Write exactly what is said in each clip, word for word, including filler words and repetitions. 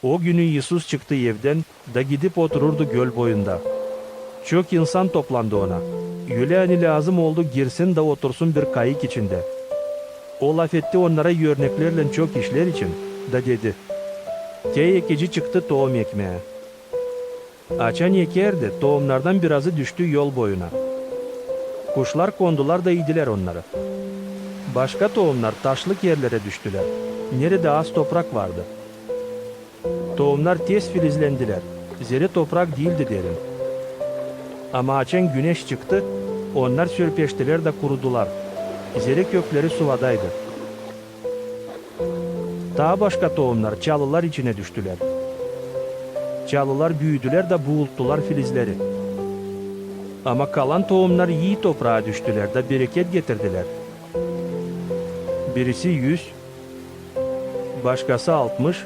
O günü İisus çıktı evdän da gidip otururdu göl boyunda. Çok insan toplandı ona, ölä ani lääzım oldu girsin da otursun bir kayık içindä. O lafetti onnara örneklerlän çok işlär için da dedi: Tä ekici çıktı toom ekmää. Açan ekärdi, toomnardan birazı düştü yol boyuna. Kuşlar kondular da idilär onnarı. Başka toomnar taşlık erlerä düştülär, neredä az toprak vardı. Toomnar tez filizlendilär, zerä toprak diildi derin. Ama açan güneş çıktı, onnar sörpeştilär da kurudular, zerä kökleri suvadaydı. Taa başka toomnar çalılar içinä düştülär. Çalılar büüdülär da buulttular filizleri. Ama kalan toomnar ii topraa düştülär da bereket getirdilär. Birisi üz, başkası altmış,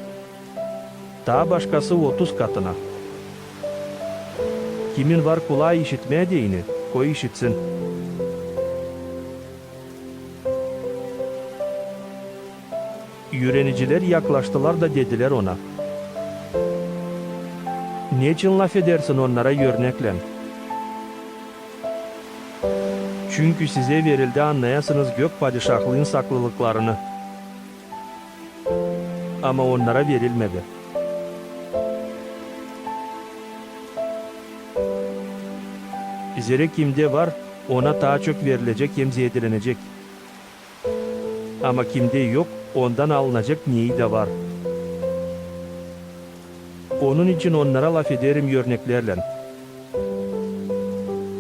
taa başkası otuz katına. Kimin var kulaa işitmää deyni, koy işitsin. Üürenicilär yaklaştılar da dedilär ona: Neçin lafedersin onnara örneklän? Çünkü sizä verildi annayasınız Gök Padişahlıın saklılıklarını, ama onnara verilmedi. Zerä kimdä var, ona taa çok verilecek hem zeedelenecek. Ama kimdä yok, ondan alınacek neyi dä var. Onun için onnara lafederim örneklärlän.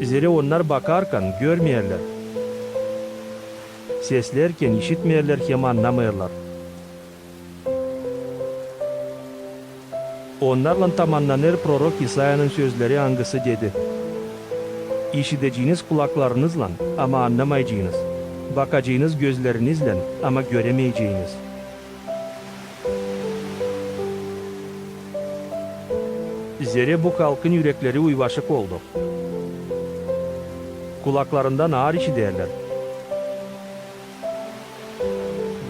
Zerä onnar bakarkan görmeerlär, seslärkän işitmeerlär hem annamêêrlar. Onnarlan tamannanêr prorok İsayanın sözleri, angısı dedi: İşideceniz kulaklarınızlan, ama annamayaceenız, bakaceenız gözlerinizlän, ama göremeyeceenız. Zerä bu halkın ürekleri uyvaşık oldu. Kulaklarından aar işidärlär.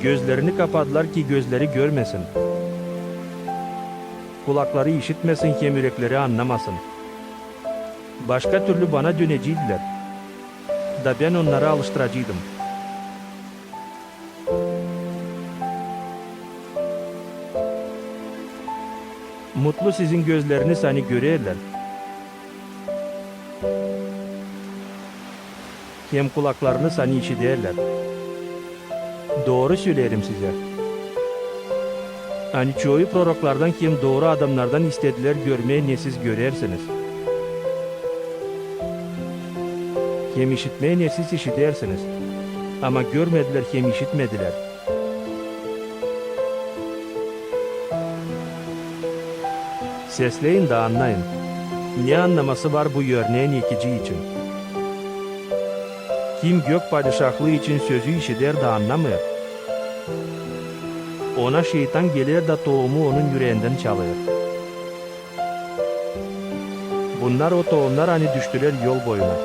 Gözlerini kapadılar, ki gözleri görmesin, kulakları işitmesin hem ürekleri annamasın. Başka türlü bana döneceydilär, da bän onnarı alıştıraceydım. Mutlu sizin gözleriniz, ani görerlär, hem kulaklarınız, ani işidärlär. Dooru söleerim sizä, ani çoyu proroklardan hem dooru adamnardan istedilär görmää, ne siz görersiniz, hem işitmää, ne siz işidersiniz, ama görmedilär hem işitmedilär. Sesleyin da annayın, ne annaması var bu örnään ekici için. Kim Gök Padişahlıı için sözü işider da annamêêr, ona şeytan geler da toomu onun üreendän çalêr. Bunnar o toomnar, ani düştülär yol boyuna.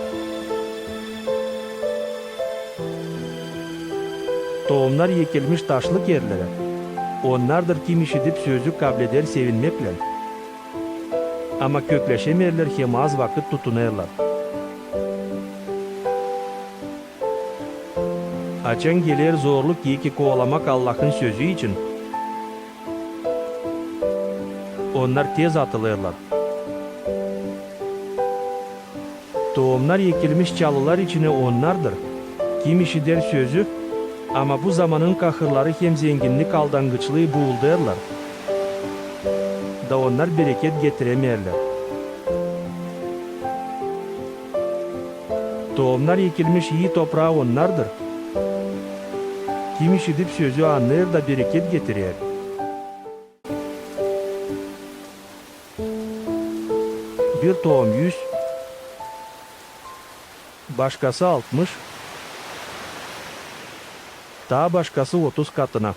Toomnar ekilmiş taşlık erlerä onnardır, kim işidip sözü, kableder sevinmeklän, ama kökleşemeerlär hem az vakıt tutunêrlar. Açan geler zorluk eki kovalamak Allahın sözü için, onnar tez atılêrlar. Toomnar ekilmiş çalılar içinä onnardır, kim işider sözü, ama bu zamanın kahırları hem zenginnik aldangıçlıı buuldêrlar, da onnar bereket getiremeerlär. Toomnar ekilmiş ii topraa onnardır, kim işidip sözü, annêêr da bereket getirer. Bir toom üz, başkası altmış, taa başkası otuz katına.